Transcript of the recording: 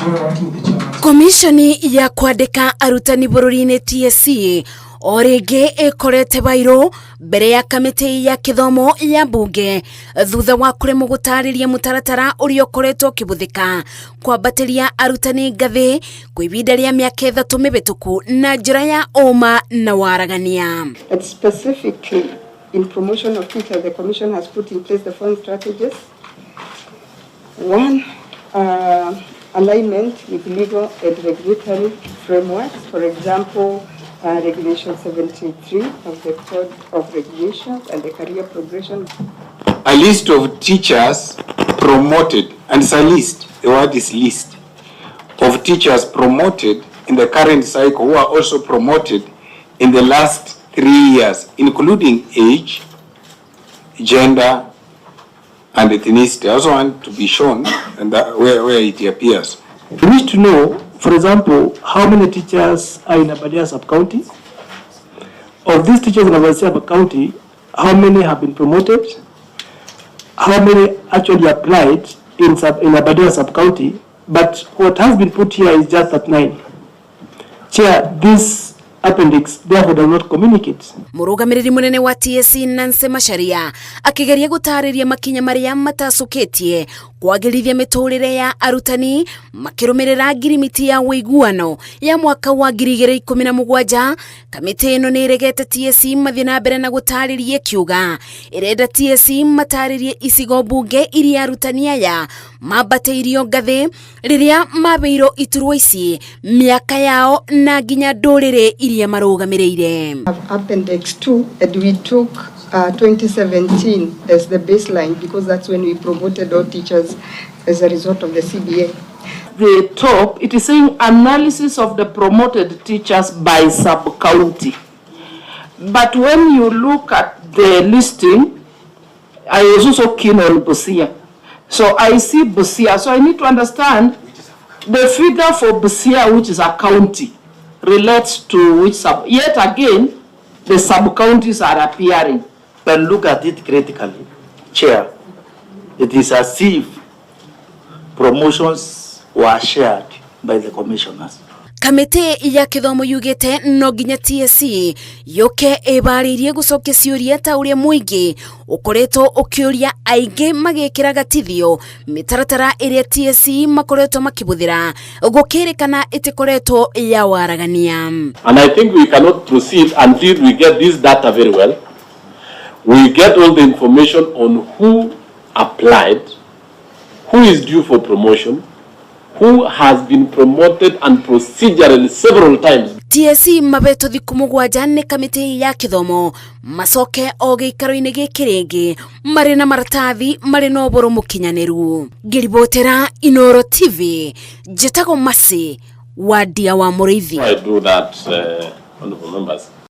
Enjoy working with the chairman. Komishoni ya kwandĩka arutani bũrũri-inĩ TSC o rĩngĩ ĩkorete bairũ mbere ya kamĩtĩ ya kĩthomo ya mbunge thutha wa kũremwo gũtarĩria mũtaratara ũrĩa ũkoretwo ũkĩbũthĩka kwambatĩria arutani ngathĩ kwa ihinda rĩa mĩaka 3 mĩhĩtũku na njĩra ya ũma na waragania. And specifically in promotion of teachers, the Commission has put in place the following strategies. One, alignment with legal and regulatory frameworks. For example, Regulation 73 of the Code of Regulations and the Career Progression. A list of teachers promoted, and it's a list, the word is list, of teachers promoted in the current cycle who are also promoted in the last 3 years, including age, gender, and ethnicity. I also want to be shown and that where it appears. We wish to know, for example, how many teachers are in Aberdare sub-county. Of these teachers in Aberdare sub-county, how many have been promoted? How many actually applied in Aberdare sub-county? But what has been put here is just at 9. Chair, this appendix therefore does not communicate. Mũrũgamĩrĩri mũnene wa TSC Nancy Macharia akĩgeria gũtarĩria makinya marĩa matacũkĩtie kwagĩrithia mĩtũrĩre ya arutani makĩrũmĩrĩra ngirimiti ya ũiguano ya mwaka wa 2017. Kamĩtĩ ĩno nĩ ĩregete TSC mathiĩ na mbere na gũtarĩria, ĩkiuga ĩrenda TSC matarĩrie icigo mbunge iria arutani aya mambatĩirio ngathĩ rĩrĩa mabeirwo iturwa ici, mĩaka yao na nginya ndũrĩrĩ iria marũgamĩrĩire. Have Appendix 2, and we took 2017 as the baseline because that's when we promoted all teachers as a result of the CBA. The top, it is saying analysis of the promoted teachers by sub-county. But when you look at the listing, I was also keen on Busia. So I see Busia, so I need to understand the figure for Busia, which is a county, relates to which sub. Yet again, the sub-counties are appearing. When look at it critically, Chair, it is as if promotions were shared by the commissioners. Kamĩtĩ ya kĩthomo yugĩte no nginya TSC yũke ĩbarĩirie gũcokia ciũria ta ũrĩa mũingĩ ũkoretwo ũkĩũria, aingĩ magĩkĩra gatithio mĩtaratara ĩrĩa TSC makoretwo makĩbũthĩra gũkĩrĩkana ĩtĩkoretwo ya waragania. And I think we cannot proceed until we get this data very well. We get all the information on who applied, who is due for promotion, who has been promoted and procedurally several times. TSC mabetwo thikũ 7 nĩ kamĩtĩ ya kĩthomo macoke o gĩikaro-inĩ gĩkĩ rĩngĩ marĩ na maratathi marĩ na ũboro mũkinyanĩru. Ngĩribotera Inoro TV, njĩtagwo Masi Wandia wa Mũrĩithi. I do that, honorable members.